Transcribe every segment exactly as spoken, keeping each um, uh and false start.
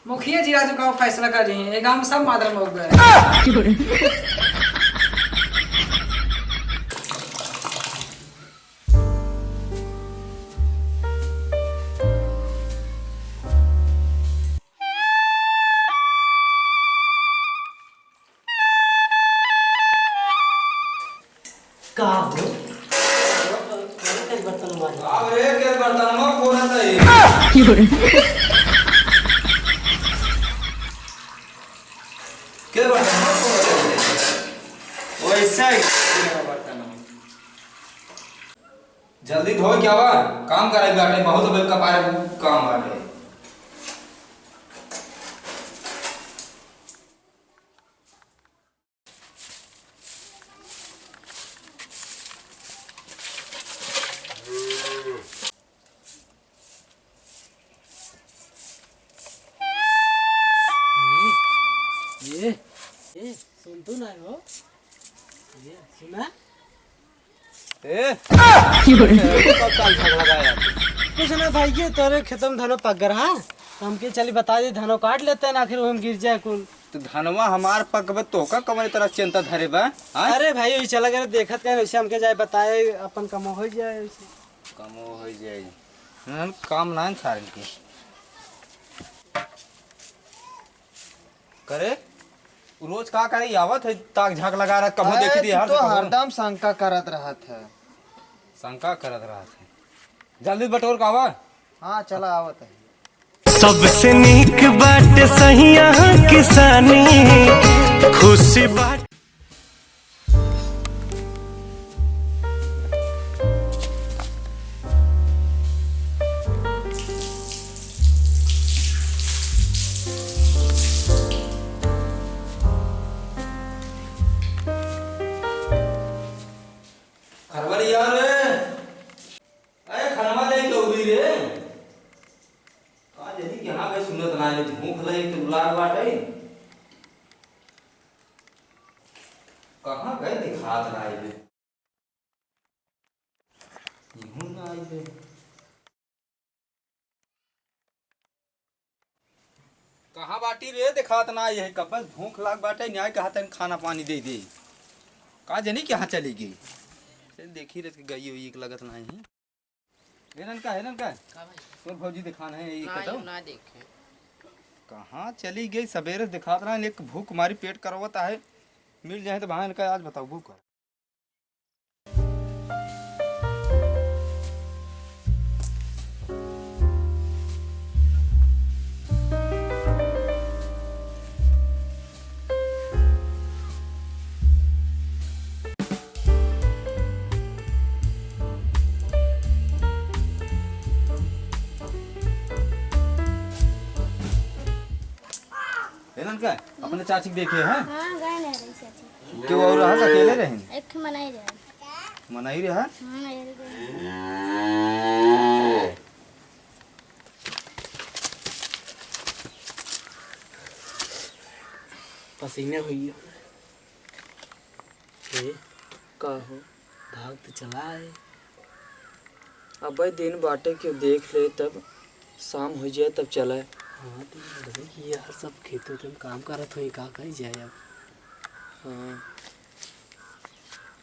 मुखिया जी राजू का फैसला कर रही हैं, ये गांव में सब मादर मौग गए। का हो? अरे, के बर्तन में फोड़त है? के बर्तन में फोड़त है? वैसे ही बर्तन में। जल्दी धोए क्या बा? काम करे बाटे, बहुत बे कपारे काम बाटे। ए, ए, ए, सुन तू ना हो। ए, सुना? ए? कब काल झगड़ा है? कुछ ना भाई, ये तोरे खेतम धनो पक रहा, हमके चली बता दे, धनो काट लेते हैं ना, आखिर वो हम गिर जाए कुल। तो धनवा हमार पकबे, तोका कवने तरह चिंता धरे बा? हाँ? अरे भाई, वही चला गया, देखत का वैसे हमके जाए बताए, अपन कमो हो जाए वैसे। कमो हो जाए। हाँ, काम ना है सारन के। करे, उ रोज का करे, आवत है, ताक झांक लगा रहा, कबो अरे, देखी थी तू यार, तो कबो। हरदम शंका करत रहत है। शंका करत रहत है। जल्दी बटोर का आवा। हाँ, चला आवत है। सबसे नीक बाटे सहिया किसानी, खुशी बाटे। खरवरिया रे, अरे खनवा ले के उड़ी रे। का जनी कहाँ गए सुनत ना है, भूख लगे तो लाग बाटे। कहाँ गए दिखात ना है। इहूँ ना आइले। कहाँ बाटी रे, देखात ना है। कब भूख लाग बाटे, न्याय कहा तन खाना पानी दे दे। का जनी कहाँ चली गई? से देखी रे, गई हुई एक लगत ना है। हेरन का, हेरन का? का भाई? तोर भौजी देखान है, ये ना, कतौ? ये ना देखे। कहाँ चली गई? सबेरे से देखात रहा, एक भूख मारी पेट करवत आहे। मिल जाए तो बहान का आज बताओ भूख। हेलन का? अपने चाची के देखे हैं? हाँ, गए नहीं रही चाची। क्यों और रहा, अकेले रहे? एक ठे मनाई रहे। मनाई रहा? हाँ, मनाई रहे। पसीना हुई है। ए, का हो? भाग त चला आए। अबे दिन बाटे, केहू देख ले तब, शाम हो जाए तब चला आए। हाँ, दिन बाटे कि यार सब खेतों में काम करत होई, का करी जाए अब। हाँ।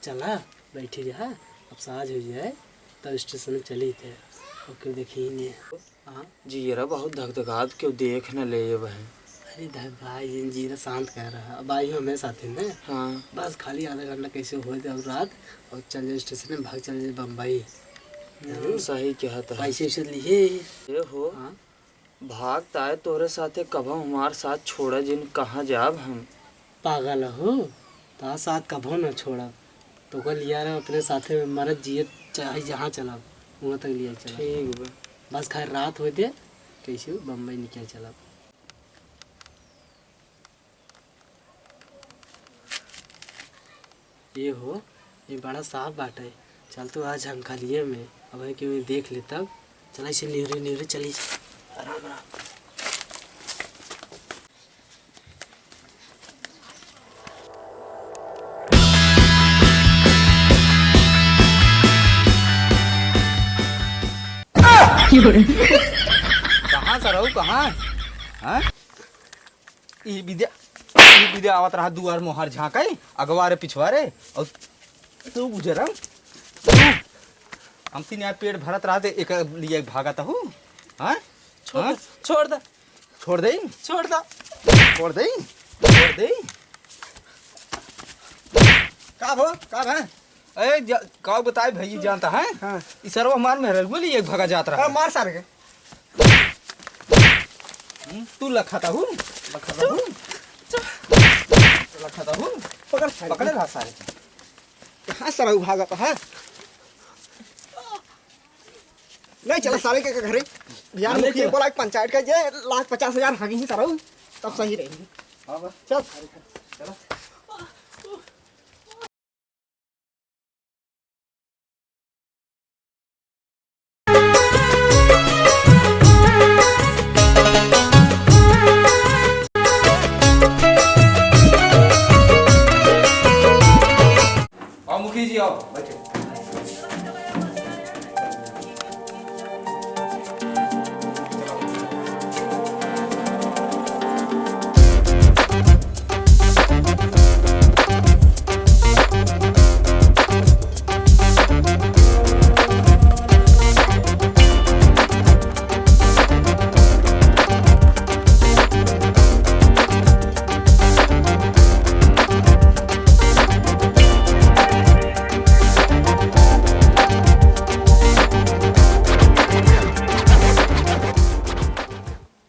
चला, बैठी रहा, अब साँझ हो जाए तब स्टेशन चली थे, अब केहू देखी ही नहीं। हाँ। जियरा बहुत धकधकात, केहू देख न ले ये बहन। अरे धकधकाई जिन, जियरा शांत कर रहा। अब आई हो हमें साथे में। हाँ। बस खाली आधा घंटा कैसे हो जाए रात, और चल जाए स्टेशन में, भाग चल जाए बम्बई। हम्म, सही कहत है। पैसे वैसे लिए। ये हो। हाँ। भाग त आए तोहरे साथे, कभो हमार साथ छोड़ा जिन, कहाँ जाब हम? पागल हो, तोहार साथ कभो न छोड़ब। तोका लिया रहा अपने साथे में, मरत जियत चाहे जहाँ चलब, वहाँ तक लिया चलब। ठीक बा। बस खैर रात होते कैसे बम्बई निकल चलब। ये हो, ये बड़ा साफ बाटे। चल तू आज हम खलिए में, अब है कि उन्हें देख ले तब। चला इसे निहरे निहरे चली। आराम आराम। कहाँ से रहू, कहाँ? हाँ? ई विद्या, ई विद्या आवत रहा दुआर मोहार झांकई, अगवारे पिछवारे, और तू गुजरम। तू, हमसे न्याय पेट भरत रहा ते एक लिए भागत हूँ। हाँ? छोड़ हाँ? दे, छोड़ दे। छोड़ दे? छोड़ दे। छोड़ दे? छोड़ दे? का भो? का भा? ए, जा-, का बताए भई, जानता है? हाँ। ई सरवा हमार मेहररुआ लिए भागा जात रहा। हाँ, मार सारे के। हम्म, तू लखाता हूँ? लखाता हूँ? लखाता हूँ? पकड़ सारे पकड़े के। रहा सारे के। कहाँ सरऊ भागत है? नहीं, चला सारे के घरे। बिहान हाँ, नहीं मुखिया चला। बोला कि पंचायत का जे लाख पचास हजार हगी ही सरऊ, तब सही रही। हाँ बस। चल। चला। आओ मुखिया जी, आओ, बैठे।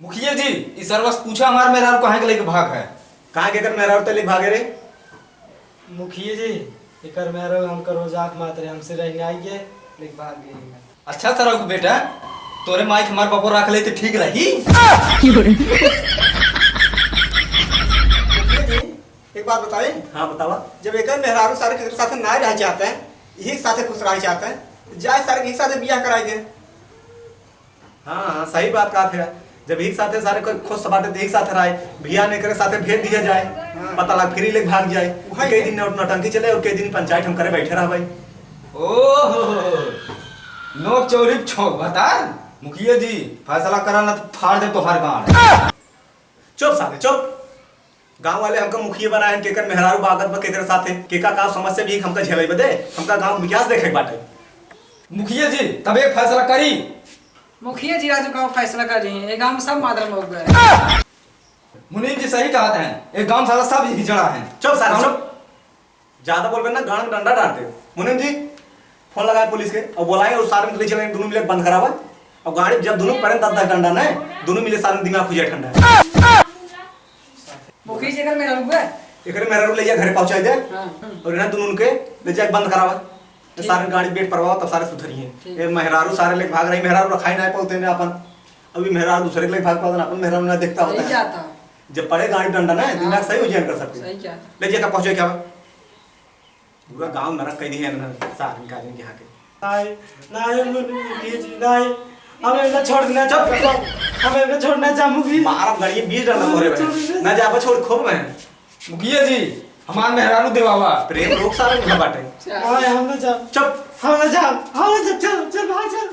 मुखिया जी, ई सरवा से पूछा हमार मेहरारू काहे के लेके भाग है? काहे के एकर मेहरारू ते लेके भागे रे? मुखिया जी, एकर मेहरारू हमका रोज आँख मारत रहे, हमसे रहने आई गए, लेके भाग गए। अच्छा सरऊ के बेटा, तोरे माई के हमार बापो रख ले तो ठीक रही। मुखिया जी, एक बात बताई। हाँ, बतावा। जब एकर मेहरारू सारे के साथे ना रह चाहते हैं, यही साथे खुश रह चाहते हैं, जाए सारे के यही साथे बियाह कराई दे। हाँ, हाँ, सही बात कहत है। जब एक साथे सारे कोई खुश बाटे, तो एक साथे रहे, बियाह नहीं करे, साथे भेज दिया जाए, हाँ। पता लग फिर लेके भाग जाए। वही कई है। दिन नौ-, नौटंकी चले और कई दिन पंचायत हम करे बैठे रह भाई। ओहो, नोक चोरी छोक भतार। मुखिया जी, फैसला करा ना तो फाड़ दे तोहार गांड। चुप साले, चुप। गांव वाले हमका मुखिया बनाए हैं, केकर मेहरारू बागत बा, केकर साथे, केका का समस्या भी हमका झेले बदे, हमका गांव विकास देखे के बाटे। मुखिया जी, तबे फैसला करी। मुखिया जी राजू का फैसला कर रही हैं, ये गांव में सब मादर मौग गए। मुनीम जी सही कहत हैं, एक गांव साला सब हिजड़ा हैं। चुप सारे, हम चुप। ज्यादा बोलबे ना, गांड में डंडा डाल दे। मुनीम जी, फोन लगाए पुलिस के और बोलाए और सारे मिले चले, दोनों मिले बंद करावा। और गाड़ी जब दोनों पड़े दस दस डंडा ना, दोनों मिले सारे दिमाग खुजे ठंडा। मुखिया जी, एकर मेहरारू है? एकरे मेहरारू ले जा घरे पहुंचाई दे। हाँ। और इन्हें दोनों के ले जाके बंद करावा। ठीक। सारे गाड़ी बेड परवाओ, तब सारे सुधरी हैं। ठीक। ये मेहरारू सारे लेके भाग रही, मेहरारू रखाई ना पौते ने अपन। अभी मेहरारू दूसरे के लेके भाग पाते ना, अपन मेहरारू ना देखता होता सही है। क्या था? जब पड़े गाड़ी डंडा ना, हाँ। दिमाग सही हो जान कर सकते हैं। सही क्या था? ले जाकर पहुंचे क्या? पूरा गांव नरक कह दिया ना, सारे गाड़ी के हाके। नहीं, नहीं, मुखिया जी, नहीं। हमें ना छोड़ देना, चुप। हमें ना छोड़ना चाह, मुखिया। मारब गड़िए बीस डंडा तोरे भाई। छोड़ देना। ना जाबा, छोड़, खूब मैं। मुखिया जी, हमार मेहरारू देवावा। प्रेम लोग सारे मुंह बाटे। नहीं, हम ना जाब। चुप। हम ना जाब, हम ना जाब, चल, चल, बाहर चल।